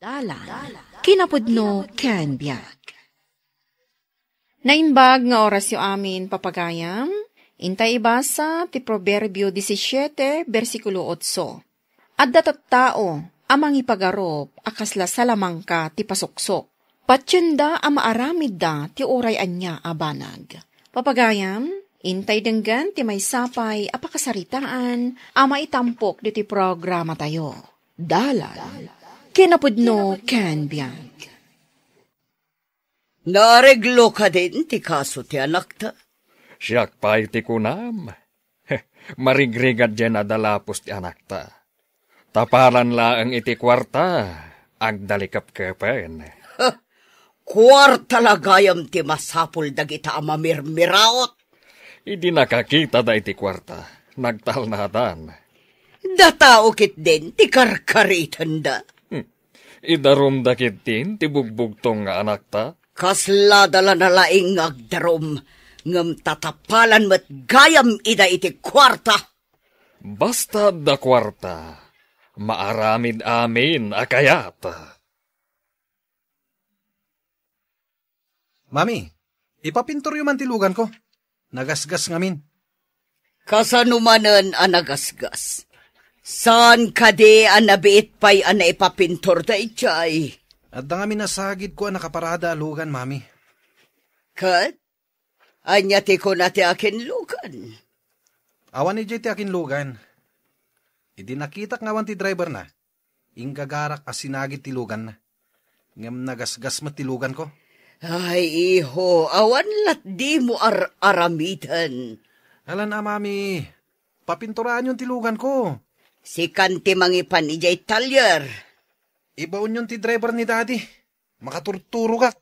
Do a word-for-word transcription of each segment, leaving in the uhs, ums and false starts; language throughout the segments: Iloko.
Dalan, kinapudno ken biag. Naimbag nga orasyo amin, papagayam. Intay ibasa ti Proverbio disisiete, bersikulo otso. Adda tattao a mangipagarup a kasla salamangka ti pasuksok. Patienda a maaramidda ti uray ania a banag. Papagayam, intay denggen ti maysa pay a pakasaritaan a maitampok ditoy programatayo. Dalan, kinapudno ken biag. Naareglo kadin ti kaso ti anakta? Siak pay ti kunam. Marigrigat diay nadalapos ti anakta. Taparan laeng iti kuarta, agdalikepkepen. Kuarta la gayam ti masapul dagita a mamirmiraot. Idi nakakitada iti kuarta, nagtalnadan. Datao ketdin ti karkaritenda. Hmm. Idarumda ketdin ti bugbugtong nga anakta. Kaslada la nalaing nga agdarum, ngem tatapalan met gayam ida iti kuarta. Basta adda kuarta, maaramid amin a kayat. Mami, ipapintoryo man ti luganko. Nagasgas ngamin. Kasano manen a nagasgas? Saan kadi a nabiit pay a naipapintor daydiay? Adda ngamin a sagidko a nakaparada a lugan, Mami. Ket? Ania ti kuna ti akinlugan? Awan idiay ti akinlugan. Idi nakitak nga awan ti driverna, inggagarak a sinagid ti luganna. Ngem nagasgas met ti luganko. Ay, iho, awan latdimo ar-aramiden. Alan a, Mami, papinturaanyon ti luganko. Sikan ti mangipan idiay talyer. Ibaonyon ti driver ni Daddy. Makaturturogak.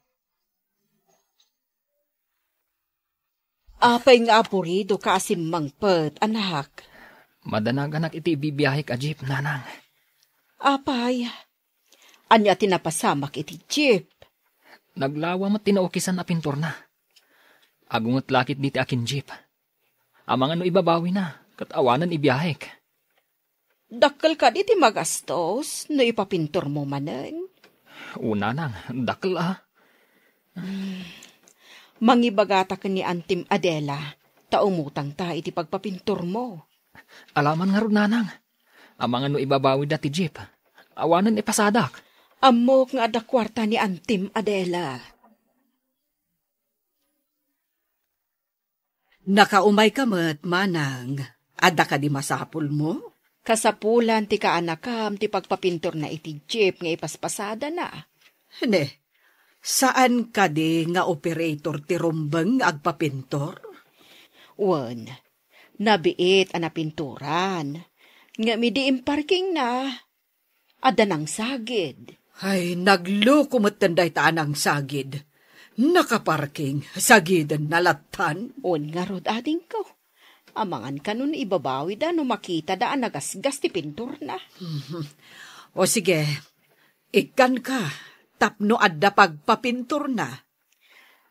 Apay nga apuridoka a simmangpet, anak? Madanaganak iti ibibiahek a jeep, nanang. Apay, ania ti napasamak iti jeep? Naglawa met ti naukisan a pintorna. Agunget la ketdi ti akin jeep. Amangan no ibabawina, ket awanen ibiahek. Dakkel kadi ti magastos no ipapintormo manen? O, nanang, dakkel a. Hmm. Mangibagata ken ni Antim Adela, ta umutangta iti pagpapintormo. Alaman ngarud, nanang. Amangan no ibabawida ti jeep. Awanen ipasadak. Ammok nga adda kuarta ni Antim Adela. Nakaumayka met, manang. Adda kadi masapulmo? Kasapulan ti kaanakam ti pagpapintorna iti jeep nga ipaspasadana. Ne, saan kadi nga operator ti rumbeng nga agpapintor? Wen, nabiit a napintoran. Ngem idi imparkingna, adda nangsagid. Ay, nagloko metten dayta a nangsagid. Nakaparking, sagidenna lattan. Wen ngarud, adingko. Amangan kano no ibabawida no makitada a nagasgas ti pintorna. O sige, ikkanka tapno adda pagpapintorna.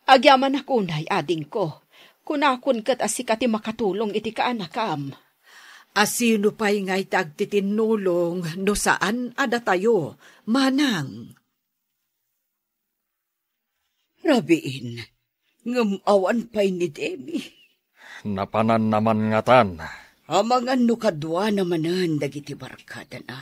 Agyamanak unay, adingko. Kunakon ket a sika ti makatulong iti kaanakam. A sino pay ngay ti agtitinnulong no saan a datayo, manang? Rabiin, ngem awan pay ni Demi. Napananna man ngatan. Amangan no kaduana manen dagiti barkadana.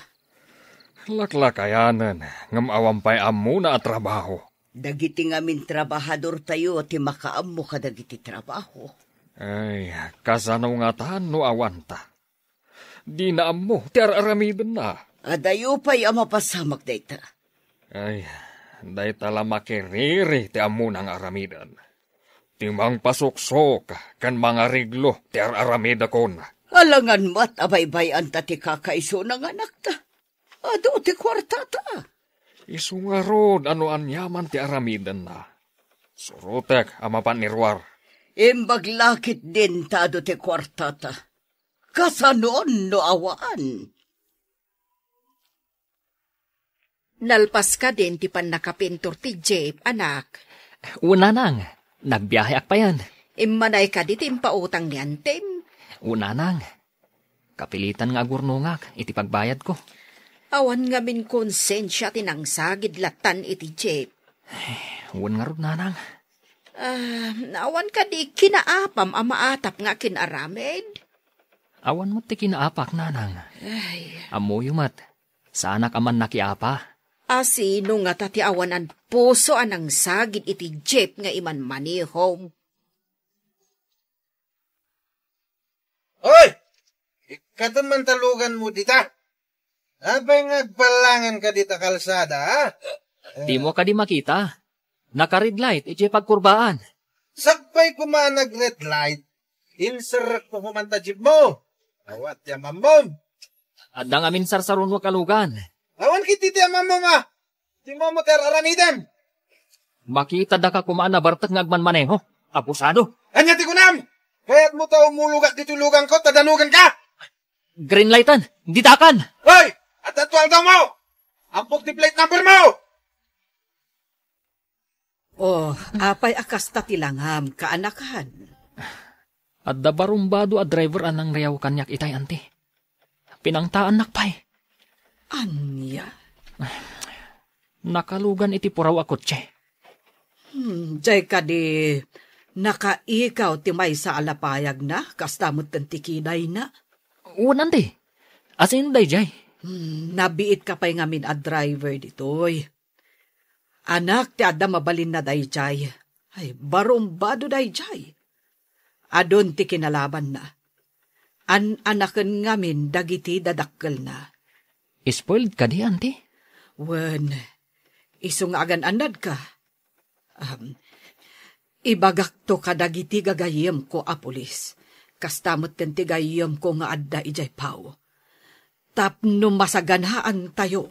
Laklakayanen, ngem awan pay ammona a trabaho. Dagiti ngamin trabahadortayo ti makaammo kadagiti trabaho. Ay, kasano ngatan no awanta? Dina ammo ti ar-aramidenna. Adayo pay a mapasamak dayta. Ay, dayta la makiriri ti ammona nga aramiden. Ti mangpasuksok ken mangariglo ti ar-aramidakon. Alangan met a baybay-anta ti kakaisuna nga anakta. Adu ti kuartata. Isu ngarud a no aniaman ti aramidenna. Surotek a mapan ni Ruar. Imbag la ketdin ta adu ti kuartata. Kasanon no awan? Nalpas kadin ti pannakapintor ti jeep, anak? Unanang, nagbiaheak payen. Immanay kadi ti impautang ni Antim? Unanang, kapilitan nga agurnongak iti pagbayadko. Awan ngamin konsensia ti nangsagid latan iti jeep. Wen ngarud, nanang. Ah, awan kadi kinaapam a maatap nga kin-aramid? Awan met ti kinaapak, nanang. Ay. Ammoyo met, saanak a mannakiapa. A sino ngata ti awanan puso a nangsagid iti jeep nga imanmanehom? Oy! Ikkaton man ta luganmo dita. Apay nga agballanganka dita kalsada, ha? Dimo kadi makita? Naka-red light iti pagkurbaan. Sakbay koma a nag-red light, inserrekko koma ta jeepmo. Awan ti amammom. Adda ngamin sarsarunok a lugan. Awan ketdi ti amammom, a. Dimo met ar-aramidem. Makitadaka koma a nabartek nga agmanmaneho. Abusado. Ania ti kunam? Kayatmo ta umulogak ditoy luganko ta danogenka? Green lightan. Ditakan. Hoy! Adda to aldaw mo! Ampok ti plate number mo! Oh, apay a kasta ti langam, kaanakan? Adda barumbado a driver a nangriaw kaniak itay, anti. Pinangtaannak pay. Ania? Nakalugan iti puraw a kotse. Hmm, jay kadi nakaikaw ti maysa a lapayagna, kasta met ti kidayna? Wen, anti. Asino dayjay? Hmm, nabiitka pay ngamin a driver ditoy. Anak ti adda mabalinna dayjay. Ay, barumbado dayjay. Adun ti kinalabanna. An-anaken ngamin dagiti dadakkelna. Spoiled kadi, anti? Wen, isu nga agan-annadka. Um, ibagakto kadagiti gagayyemko a pulis. Kasta metten ti gayyemko nga adda idiay Pau. Tapno masaganaantayo.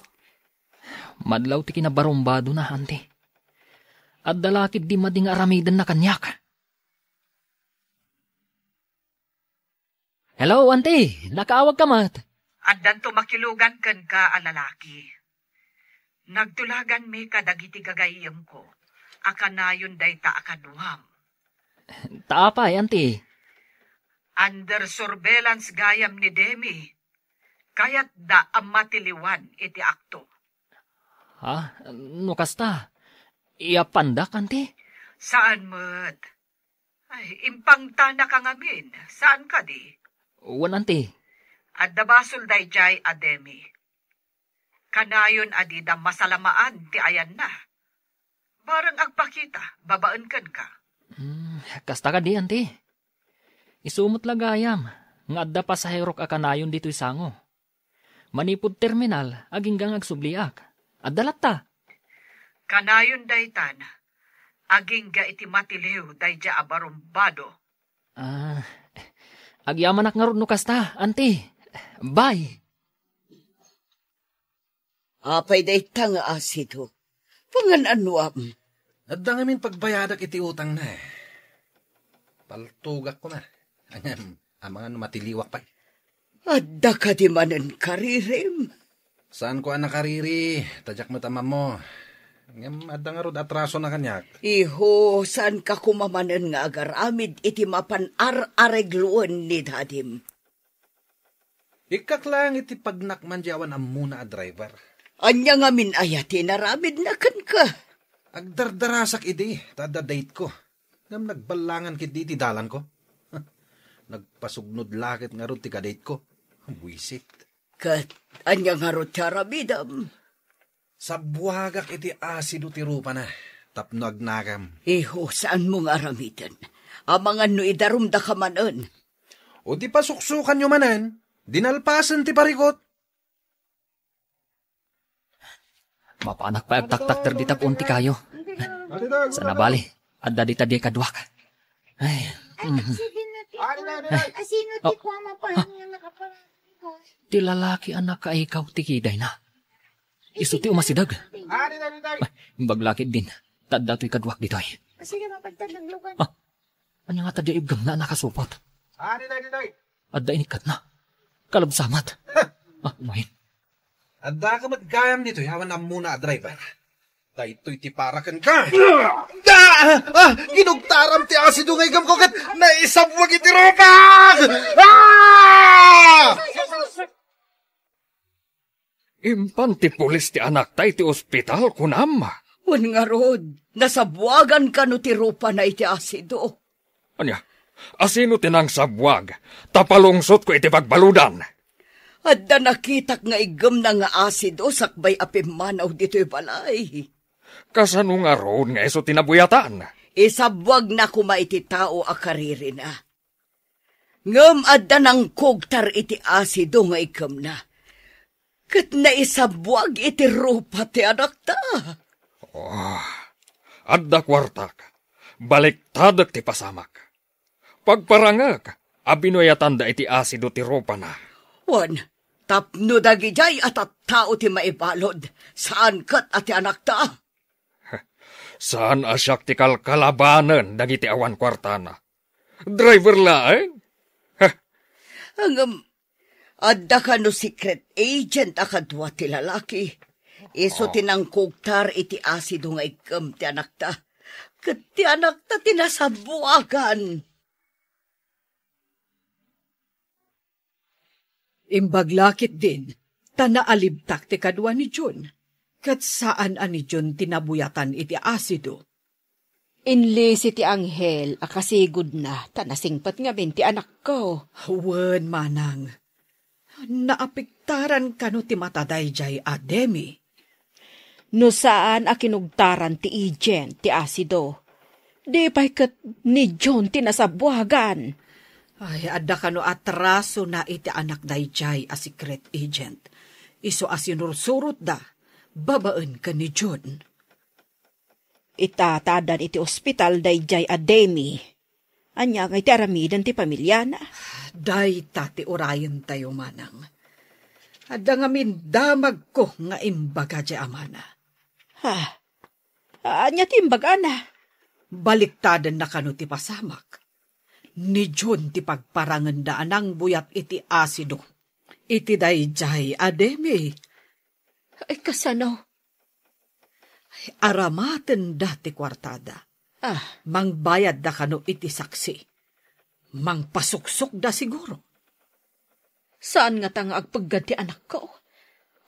Madlaw ti kinabarumbadona, anti. Adda la ketdi madi nga aramidenna kaniak. Hello, anti. Nakaawagka met. Addanto makilugan kenka a lalaki. Nagtulaganmi kadagiti gagayyemko a kanayon dayta a kaduam. Ta apay, anti? Under surveillance gayam ni Demi. Kayatda a matiliwan iti akto. Ha? No kasta, iyapandak, anti? Saan met. Ay, impangtanaka ngamin. Saan kadi? Wen, anti. Adda basol dayjay a Demi. Kanayon a dida masalamaan ti ayanna. Bareng agpakita babaen kenka. Hmm, kasta kadi, anti. Isu met la gayam nga adda pasaherok a kanayon ditoy sango. Manipud terminal, agingga nga agsubliak. Adda latta. Kanayon daytan, agingga iti matiliw daydiay a barumbado. Ah, agyamanak ngarud no kasta, anti. Bye. Apay dayta nga asido? Pangan-anuam? Adda ngamin pagbayadak iti utangna, eh. Paltogak koma. Ngem, amangan no matiliwak pay. Adda kadi manen karirim? Saanko a nakariri, ta diak met ammo. Ngem adda ngarud atrasona kaniak. Iho, saanka koma manen nga agaramid iti mapan ar-aregloen ni dadim? Ikkak laeng iti pagnakman di awan ammona a driver. Ania ngamin aya ti inaramidna kenka? Agdardarasak idi, ta adda date ko. Ngem nagballangan ketdi ti dalanko. Nagpasugnod la ket ngarud ti ka-date ko. Buisit. Ket ania ngarud ti aramidem? Sabbuagak iti asido ti rupana tapno agnakam. Iho, saanmo nga aramiden? Amangan no idarumdaka manen. O di pasuksukanyo manen, dinalpasen ti parikut. Mapanak pay agtaktakder dita puon ti kayo. Sana bali, adda dita diay kaduak. Ay, mm. Asino ti kuama pa nga nakaparangay? Ti lalaki a nakaikaw ti kidayna. Isu ti umasideg. Ay, imbag la ketdin, ta adda toy kaduak ditoy. Sige, mapagtaglugan. Ah, ania ngata diay ibgamna a nakasupot? Adda inikkatna. Kalabsamat. Ah, umayen. Addaka met gayam ditoy awan ammona a driver. Daytoy ti para kenka. Da! Ah! Ginugtaram ti asido nga igamko ket naisabwag iti rupak! Ah! Impan ti pulis ti anakta iti ospital, kunam? Wen ngarud, nasabuagan kano ti rupana iti asido? Ania, asino ti nangsabuag? Ta palungsotko iti pagbaludan. Adda nakitak nga iggemna nga asido sakbay a pimmanaw ditoy balay. Kasano ngarud nga isu ti nabuyatan? Isabuagna koma iti tao a karirina. Ngem adda nangkugtar iti asido nga iggemna, ket naisabuag iti rupa ti anakta. Oh, adda kuartak. Baliktadek ti pasamak. Pagparangek a binuyatanda iti asido ti rupana. Wen, tapno dagidiay a tattao ti maibalud, saan ket a ti anakta. Saan a siak ti kalkalabanen dagiti awan kuartana. Driver laeng? Ngem, adda kano secret agent a kadua ti lalaki? Isu ti nangkugtar iti asido nga iggem ti anakta. Ket ti anakta ti nasabuagan. Imbag la ketdin, ta naalibtak ti kadua ni Jun, ket saan a ni Jun ti nabuyatan iti asido. Inlisi ti anghel a kasigudna, ta nasingpet ngamin ti anakko. Wen, manang. Naapektaran kano ti mata daydiay a Demi? No saan a kinugtaran ti agent ti asido, di pay ket ni Jun ti nasabuagan. Ay, adda kano atrasona iti anak daydiay a secret agent. Isu a sinursurotda babaen ken ni Jun. Itatadan iti ospital daydiay a Demi. Ania ngay ti aramiden ti pamiliana? Dayta ti urayentayo, manang. Adda ngamin damagko nga imbaga ti amana. Ha? Ania ti imbagana? Baliktadenna kano ti pasamak. Ni Jun ti pagparangenda a nangbuyat iti asido iti daydiay a Demi. Ay, kasano? Aramatenda ti kuartada. Ah. Mangbayadda kano iti saksi. Mangpasuksokda siguro. Saan ngata nga agpeggad ti anakko?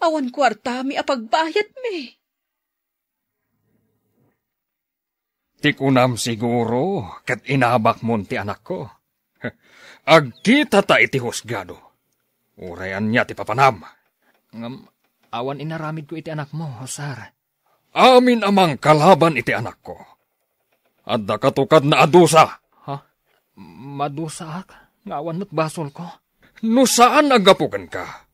Awan kuartami a pagbayadmi. Ti kunam siguro, ket inabakmon ti anakko. Agkitata iti husgado. Uray ania ti papanam. Ngem, awan inaramidko iti anakmo, sir. Amin a mangkalaban iti anakko. Adda katukadna a dusa. Ha? Madusaak nga awan met basolko? No saan a gapu kenka,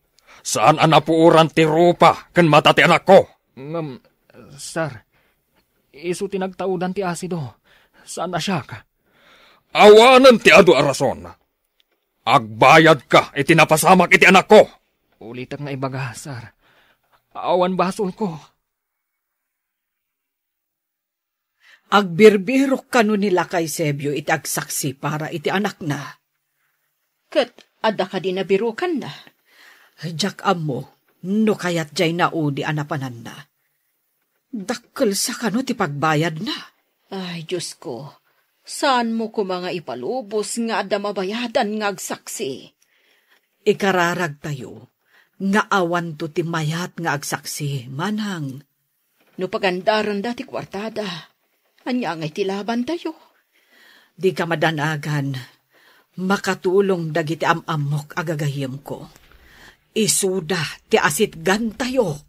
saan a napuoran ti rupa ken mata ti anakko. Ngem, sir, isu ti nagtaudan ti asido, saan a siak. Awanen ti adu a rason. Agbayadka iti napasamak iti anakko. Ulitek nga ibaga, sir. Awan basolko. Agbirbirok kano ni Lakay Sebio iti agsaksi para iti anakna. Ket adda kadi nabirokanna? Diak ammo no kayat diay naudi a napananna. Dakkelsa kano ti pagbayadna? Ay, Diosko, saanmo koma nga ipalubos nga adda mabayadan nga agsaksi. Ikararagtayo nga awanto ti mayat nga agsaksi, manang. No pagandaranda ti kuartada, ania ngay ti labantayo? Dika madanagan, makatulong dagiti am-ammok a gagayyemko. Isuda ti asitgantayo.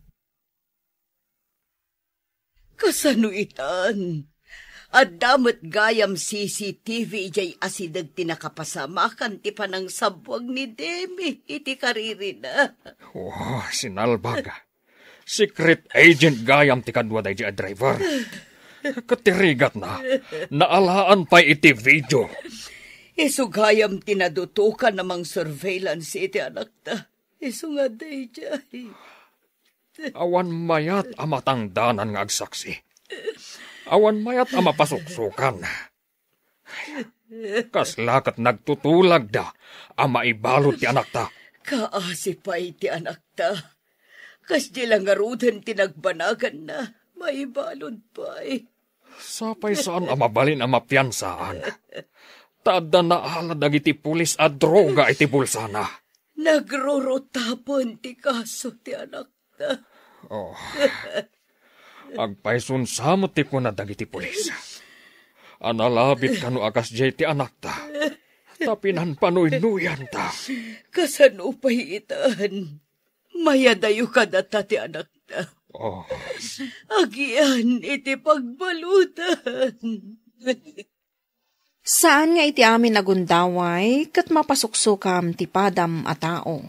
Kasano itan? Adda met gayam C C T V idiay asideg ti nakapasamakan ti panangsabuag ni Demi iti karirina. Oh, sinalbag. Secret agent gayam ti kadua daydi a driver. Ket ti rigatna, naalaan pay iti video. Isu gayam ti nadutokan a mangsurveillance iti anakta. Isu nga daydiay. Awan mayat a matangdanan nga agsaksi. Awan mayat a mapasuksokan. Kasla ket nagtutulagda a maibalud ti anakta. Kaasi pay ti anakta. Kasdi la ngaruden ti nagbanaganna, maibalud pay. Sapay saan a mabalin a mapiansaan. Ta adda naala dagiti pulis a droga iti bulsana. Nagrurutapen ti kaso ti anak. anakta. Oh. Agpaysunsa met ti kuna dagiti pulis. Analabit kano a kasdiay ti anakta. Ta pinanpanuynoyanta. Kasano pay itan? Mayadayo kadata ti anakta. Oh. Agian iti pagbaludan. Saan nga iti amin a gundaway ket mapasuksukam ti padam a tao.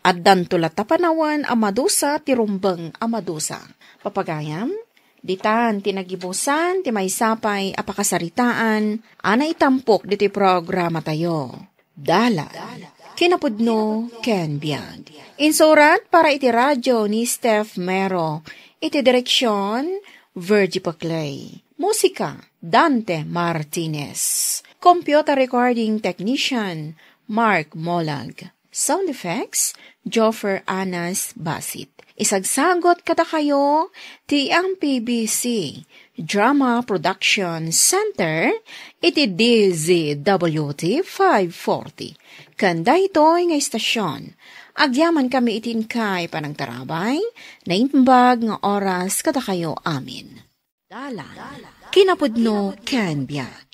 Addanto latta panawen a madusa ti rumbeng a madusa. Papagayam, ditan ti nagibusan ti maysa pay a pakasaritaan a naitampok ditoy programatayo. Dalan, kinapudno ken biag. Insurat para iti radio ni Steph Mero. Iti direksion, Virgie Paclay. Musika, Dante Martinez. Computer recording technician, Mark Molag. Sound effects, Joffer Anas Basit. Isagsagot kadakayo ti M P B C Drama Production Center iti D Z W T five forty. Ken daytoy nga istasion, agyaman kami iti inkay panangtarabay, naimbag nga oras kadakayo amin. Dalan, kinapudno ken biag.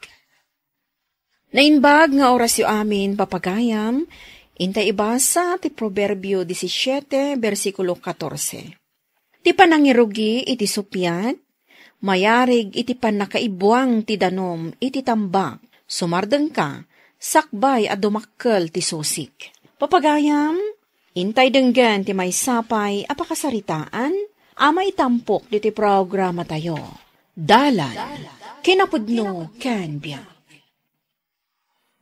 Naimbag nga orasyo amin, papagayam, intay ibasa ti Proverbio disisiete, bersikulo katorse. Ti panangirugi iti suppiat, mayarig iti pannakaibuang ti danum iti tambak, sumardengka, sakbay a dumakkel ti susik. Papagayam, intay denggen ti maysa pay a pakasaritaan a maitampok ditoy programatayo. Dalan, kinapudno ken biag.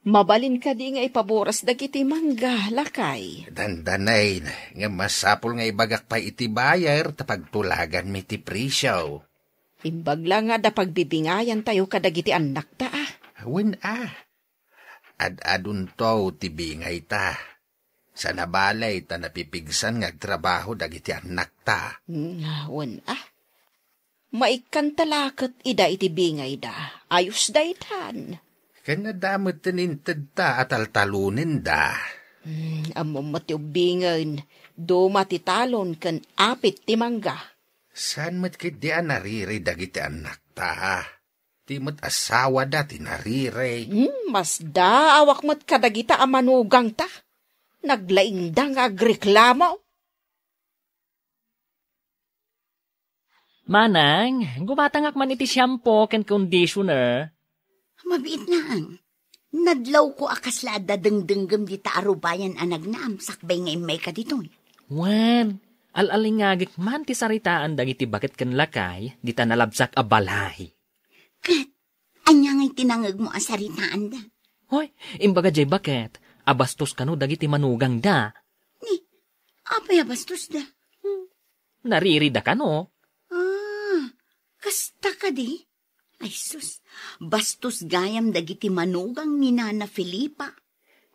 Mabalin kadi nga ipaboras dagiti mangga, lakay? Dandanay, nga masapul nga ibagak pay iti buyer ta pagtulaganmi ti presyo. Imbag la nga adda pagbibingayantayo kadagiti annakta, a. Wen, a. Ad-adunto ti bingayta. Sana balay ta napipigsan nga agtrabaho dagiti annakta. Mm, wen, a. Maikkanta la ket ida iti bingayda. Ayos daytan. Ken adda met ti intedta a taltalonenda. Hmm, ammom met ti ubbingen. Duma ti talon ken apit ti mangga. Saan met ketdi a nariray dagiti annakta? Ti met asawada ti nariray. Hmm, masdaawak met kadagita a manugangta. Naglaingda nga agreklamo. Manang, gumatangak man iti shampoo ken conditioner. Mabiit naan. Nadlawko a kasla adda dengdenggem dita a rubayan a nagnaam sakbay nga immayka ditoy. Wen, al-alingagek man ti saritaan dagiti baket ken lakay dita nalabsak a balay. Ket, ania ngay ti nangegmo a saritaanda? Hoy, imbaga jay baket, a bastos kano dagiti manugangda. Ni, apay a bastosda? Hmm, naririda kano. Ah, kasta kadi? Ay sus, bastos gayam dagiti manugang ni Nana Felipa.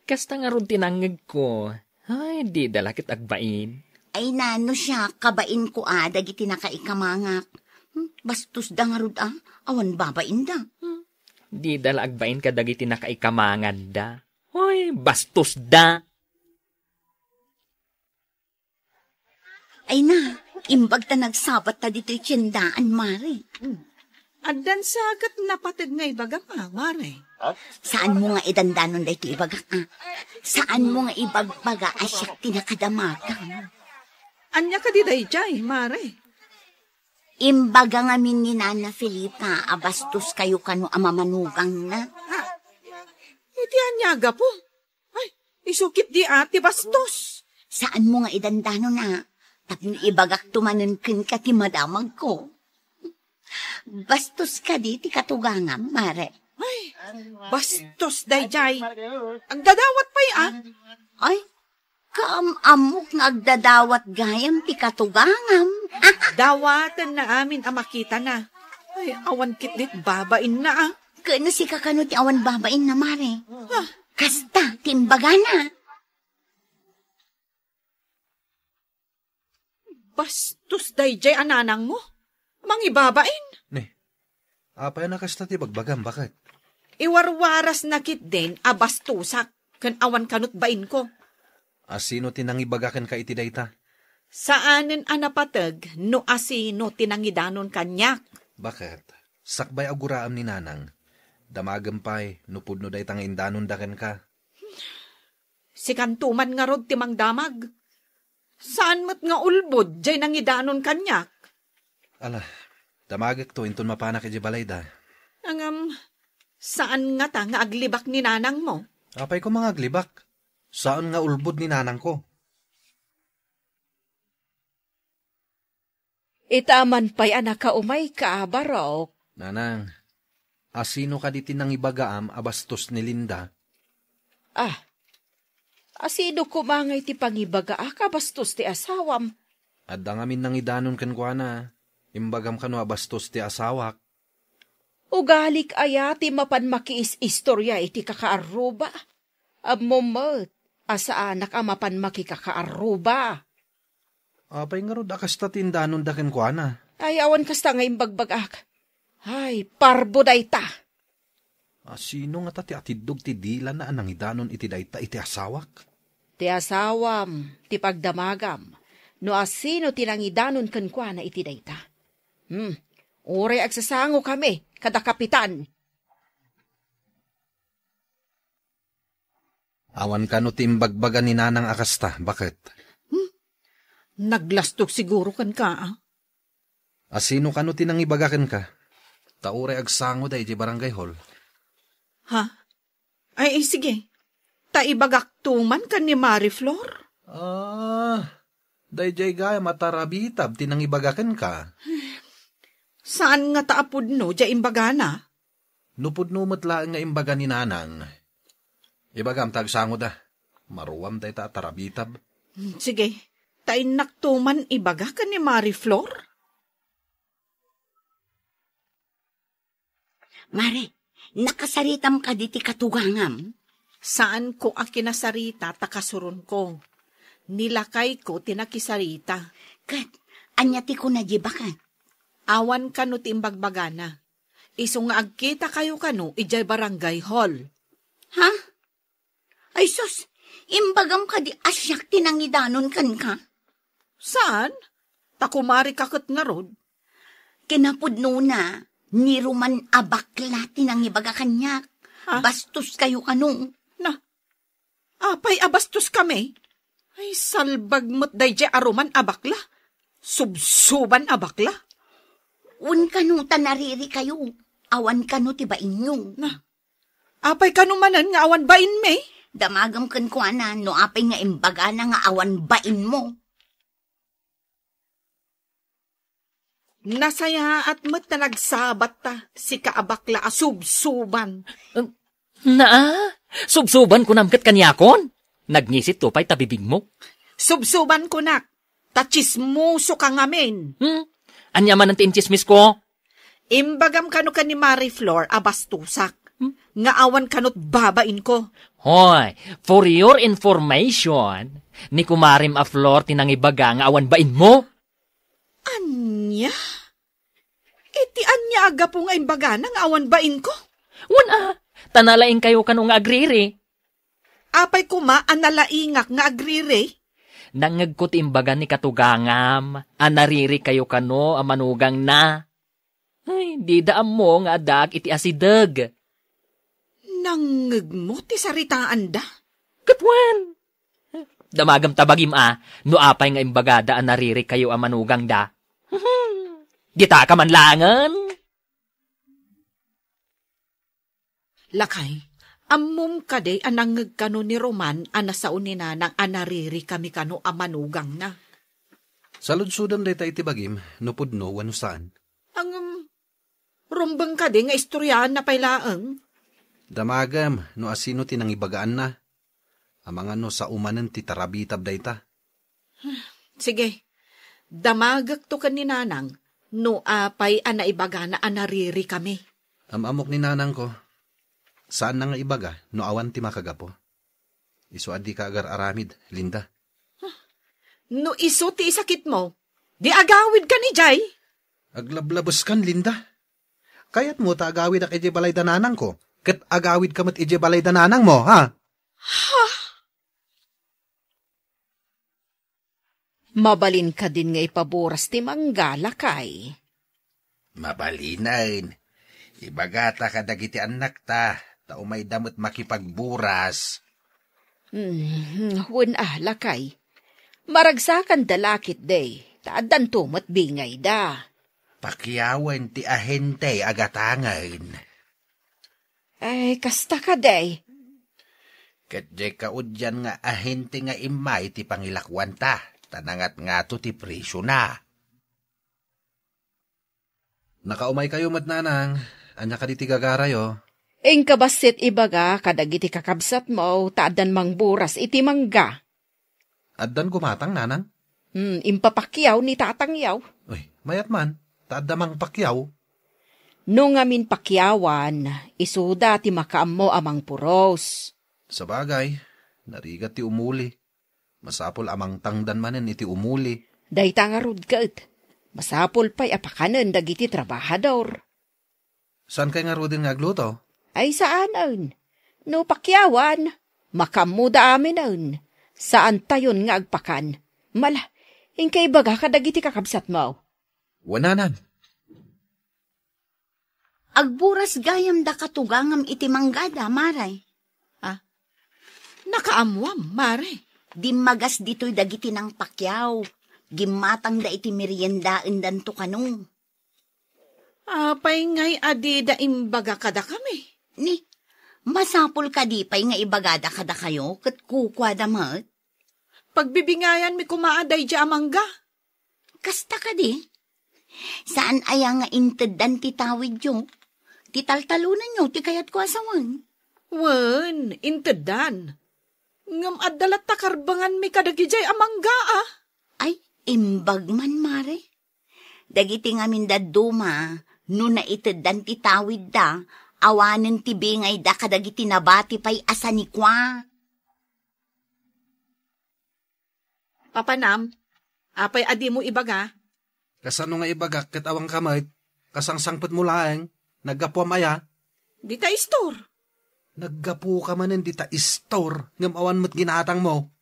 Kasta ngarud ti nangngegko. Ay, dida la ket agbain. Ay, nano siak, kabainko a dagiti nakaikamangak. Hmm, bastosda ngarud a, awan babainda. Hmm, dida la agbain kadagiti nakaikamanganda. Ay, bastosda. Ay na, imbag ta nagsabat ta ditoy tiendaan, Mare. Addan sa ket napateg nga ibagam, a, Mare. Saanmo nga idandanon daytoy ibagak, a? Saanmo nga ibagbaga a siak ti nakadamagam? Ania kadi dayjay, Mare? Imbaga ngamin ni Nana Felipa a bastos kayo kano a mamanugangna. Ha? Iti ania a gapu? Ay, isu ketdi a ti bastos. Saanmo nga idandanon a, tapno ibagakto manen kenka ti madamagko. Bastos kadi ti katugangam, Mare? Ay, bastos dayjay. Agdadawat pay a. Ay, kaam-ammok nga agdadawat gayam ti katugangam. Dawatenna amin a makitana. Ay, awan ketdi ti babainna a. Ken no sika kano ti awan babainna, Mare? Ah. Kasta ti imbagana. Bastos dayjay a nanangmo. Mangibabain. Ni, apay a nakasta ti bagbagam, baket? Iwarwarasna ketdin a bastosak ken awan kano ti bainko. A sino ti nangibaga kenka iti dayta? Saanen a napateg no asino ti nangidanon kaniak. Baket, sakbay a guraem ni Nanang. Damagem pay no pudno dayta nga indanonda kenka. Sikanto man ngarud ti mangdamag. Saan met nga ulbod jay nangidanon kaniak. Ala, damagekto inton mapanak idiay balayda. Ngem, saan ngata nga aglibak ni nanangmo? Apay koma nga aglibak? Saan nga ulbod ni nanangko. Ita man pay a nakaumayka, Barok. Nanang, asino kadi ti nangibagaam a bastos ni Linda? Ah, asino koma ngay ti pangibagaak a bastos ti asawam? Adda ngamin nangidanon kenkuana. Imbagam kano a bastos ti asawak. Ugalik aya ti mapan makiis-istorya iti kakaarruba? Ammom met a saanak a mapan makikakaarruba. Apay ngarud a kasta ti indanonda kenkuana? Ay, awan kasta nga imbagbagak. Ay, parbo dayta. Asino ngata ti atiddog ti dilana a nangidanon iti dayta iti asawak? Ti asawam, ti pagdamagam, no asino ti nangidanon kenkuana iti dayta. Hmm, uray agsasangokami kada kapitan. Awan kano ti imbagbaga ni nanang a kasta, baket? Hmm? Naglastog siguro kenka, ah. Asino kano ti nangibaga kenka? Ta uray agsangoda idiay barangay hall. Ha? Ay, sige. Ta ibagakto man ken ni Marie Flor? Ah, daydiay gayam a tarabitab ti nangibaga kenka. Saan ngata a pudno diay imbagana? No pudno met laeng nga imbaga ni nanang, ibagam ta agsangoda. Maruam dayta a tarabitab. Hmm, sige. Ta innakto man ibaga ken ni Marie Flor? Mare, nakasaritam kadi ti katugangam? Saanko a kinasarita ta kasuronko. Ni lakayko ti nakisarita. Ket ania ti kuna diay baket? Awan kano ti imbagbagana. Isu nga agkitakayo kano idiay barangay hall. Ha? Ay sus, imbagam kadi a siak ti nangidanon kenka? Saan? Ta kumarika ket ngarud. Kinapudnona, ni Roman a bakla ti nangibaga kaniak. Ha? Bastoskayo kano. Na, apay a bastoskami? Ay, salbag met daydiay a Roman a bakla. Subsuban a bakla. Wen kano ta naririkayo, awan kano ti bainyo. Na, apay kano manen nga awan bainmi? Damagem kenkuana no apay nga imbagana nga awan bainmo. Nasayaat met ta nagsabatta, sika a bakla a subsuban. Naa, subsuban kunam ket kaniakon? Nagnisitto pay ta bibigmo. Subsuban kunak, ta tsismosoka ngamin. Hmm? Ania manen ti intsismisko? Imbagam kano ken ni Marie Flor a bastosak, hmm? Nga awan kano't babainko. Hoy, for your information, ni kumarem a Flor ti nangibaga nga awan bainmo. Ania? Iti ania a gapu nga imbagana nga awan bainko? Wen a, ta nalaingkayo kano nga agriri. Apay koma a nalaingak nga agriri? Nangngegko ti imbaga ni katugangam a naririkayo kano a manugangna. Ay, dida ammo nga addaak iti asideg. Nangngegmo ti saritaanda? Ket wen, damagem ta bagim a, no apay nga imbagada a naririkayo a manugangda. Ditaka man laengen. Lakay, ammom kadi a nangngeg kano ni Roman a nasao ni Nanang a naririkami kano a manugangna? Saludsodem dayta iti bagim, no pudno wenno saan. Ngem, rumbeng kadi nga istoryaanna pay laeng? Damagem no asino ti nangibagaanna. Amangan no sao manen ti tarabitab dayta. Sige, damagekto ken ni Nanang no apay a naibagana a naririkami. Am-ammok ni Nanangko. Saanna nga ibaga no awan ti makagapu. Isu a dika agar-aramid, Linda. No isu ti isakitmo, di agawidkan idiay. Aglablabeskan, Linda. Kayatmo ta agawidak idiay balay da nanangko, ket agawidka met idiay balay da nanangmo, ha? Ha? Mabalin kadin nga ipaburas ti mangga, lakay? Mabalinen. Ibagata kadagiti annakta, ta umayda met makipagburas. Hmm, wen a, lakay. Maragsakanda la ketdi, ta addanto met bingayda. Pakiawen ti ahente a gatangen. Ay, kasta kadi. Ket diay kaudian nga ahente nga immay ti pangilakuanta, ta nangatngato ti presiona. Nakaumaykayo met, nanang. Ania kadi ti gagarayo? Inka bassit ibaga kadagiti kakabsatmo ta addan mangburas iti mangga. Addan gumatang, nanang? Hmm, impapakiaw ni tatangyo. Uy, mayat man, ta adda mangpakiaw. No ngamin pakiawan, isuda ti makaammo a mangpuros. Sabagay, narigat ti umuli. Masapul a mangtangdan manen iti umuli. Dayta ngarud ket, masapul pay a pakanen dagiti trabahador. Saankay ngaruden nga agluto? Ay, saanen. No pakiawan, makaammoda aminen. Saantayon nga agpakan. Mala, inka ibaga kadagiti kakabsatmo. Wen, nanang. Agburas gayam da katugangam iti manggada, Mare. Ah, nakaammoam, Mare. Dimmagas ditoy dagiti nangpakiaw. Gimmatangda iti meriendaendanto kano. Apay ngay a dida imbaga kadakami? Ni, masapul kadi pay nga ibagada kadakayo ket kukuada met? Pagbibingayanmi koma a daydiay a mangga. Kasta kadi? Saan aya nga inteddan ti tawidyo? Ti taltalonanyo ti kayatko a sawen. Wen, inteddan. Ngem adda latta karbenganmi kadagidiay a mangga, a? Ay, imbag man, Mare. Dagiti ngamin dadduma, no naiteddan ti tawidda, awanen ti bingayda kadagiti nabati pay a sanikua. Papanam, apay a dimo ibaga? Kasano nga ibagak ket awanka met? Kasangsangpetmo laeng, naggapuam aya? Dita istor. Naggapuka manen dita istor, ngem awan met ginatangmo.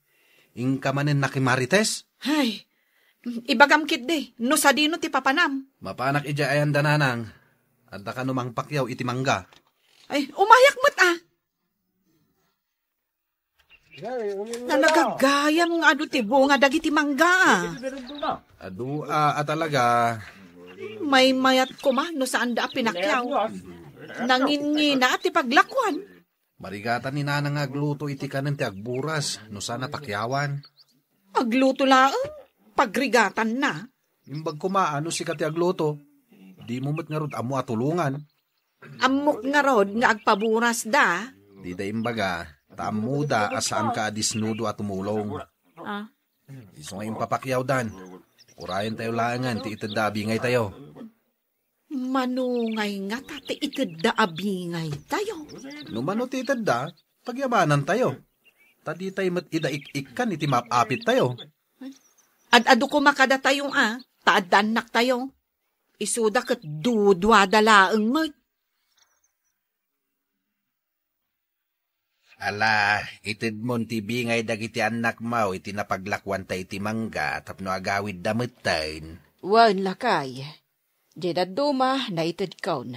Inka manen nakimarites? Hay, ibagam ketdi, no sadino ti papanam. Mapanak idiay ayanda, nanang. Adda kano mangpakiaw iti mangga. Ay, umayak met, a. Nalagagayam nga adu ti bunga dagiti mangga, a. Adu a, a talaga. Maymayat koma no saanda a pinakiaw. Nanginngina ti paglakuan. Marigatan ni Nanang nga agluto iti kanen ti agburas no saan a pakiawan. Agluto laeng, pagrigatanna. Imbag koma a no sika ti agluto, dimo met ngarud ammo a tulongan. Ammok ngarud nga agpaburasda. Dida imbaga, ta ammoda a saanka a disnudo a tumulong. Ah. Isu nga impapakiawdan. Urayentayo laengen ti itedda a bingaytayo. Mano ngay ngata ti itedda a bingaytayo? No mano ti itedda, pagyamanantayo. Ta ditay met ida ik-ikkan iti maap-apittayo. Ad-adu koma kadatayo, a, ta adda annaktayo. Isuda ket duduada laeng met. Ala, itedmon ti bingay dagiti annakmo iti napaglakuanta iti mangga tapno agawidda metten. Wen, lakay. Diay dadduma, naitedkon.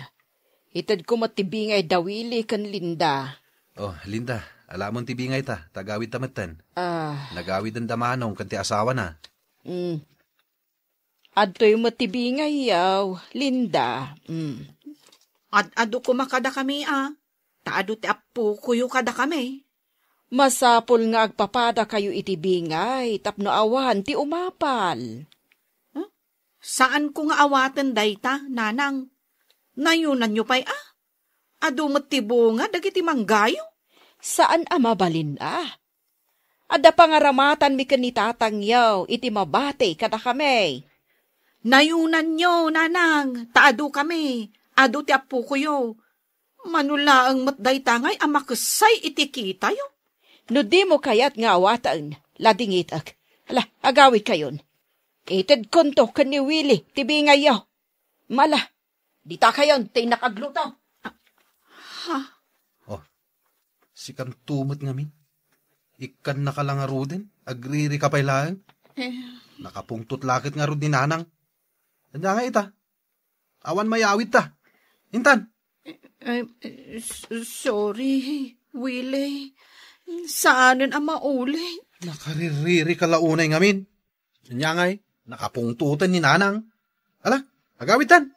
Itedko met ti bingay da Willy ken Linda. Oh, Linda, alamon ti bingayta, ta agawidta metten. Ah. Nagawiden da Manong ken ti asawana. Mm. Adtoy met ti bingayyo, Linda. Mm. Ad-adu koma kadakami, a, ta adu ti appokoyo kadakami. Masapul nga agpapadakayo iti bingay tapno awan ti umapal. Huh? Saanko nga awaten dayta, nanang. Nayunanyo pay, a? Adu met ti bunga dagiti manggayo? Saan a mabalin, a. Adda pangaramatanmi ken ni tatangyo iti mabati kadakami. Nayunanyo, nanang, ta adukami, adu ti appokoyo. Mano laeng met dayta ngay a makessay iti kitayo. No dimo kayat nga awaten, ladingitek. Ala, agawidkayon. Itedkonto ken ni Willy ti bingayyo. Mala, ditakayon ti innak agluto. Ha? Oh, sikanto met ngamin. Ikkannaka la ngaruden, agririka pay laeng. Eh, Nakapungtot la ket ngarud ni Nanang. Ania nga ita? Awan mayawidta. Intan. Eh, s-, sorry, Willie. Saanen a maulit. Nakaririri ka la unay ngamin. Ania ngay, nakapungtoten ni Nanang. Ala, agawidtan.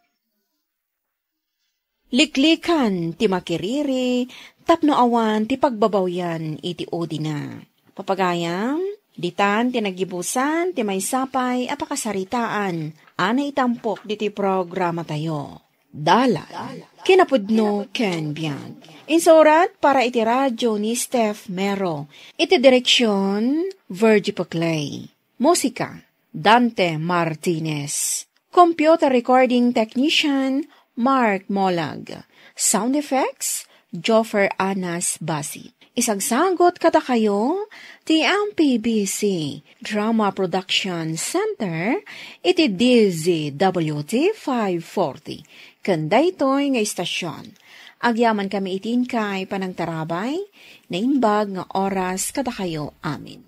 Liklikan ti makiriri tapno awan ti pagbabawian iti udina. Papagayam, ditan ti nagibusan ti maysa pay a pakasaritaan a naitampok diti programatayo. Dalan, kinapudno ken biag. Insurat para iti radyo ni Steph Mero. Iti direksyon, Virgie Paclay. Musika, Dante Martinez. Computer recording technician, Mark Molag. Sound effects, Joffer Anas Basi. Isagsagot kadakayo ti M P B C Drama Production Center iti D Z W T five forty. Ken daytoy nga istasyon, agyaman kami iti inkay panangtarabay, naimbag nga oras kadakayo amin.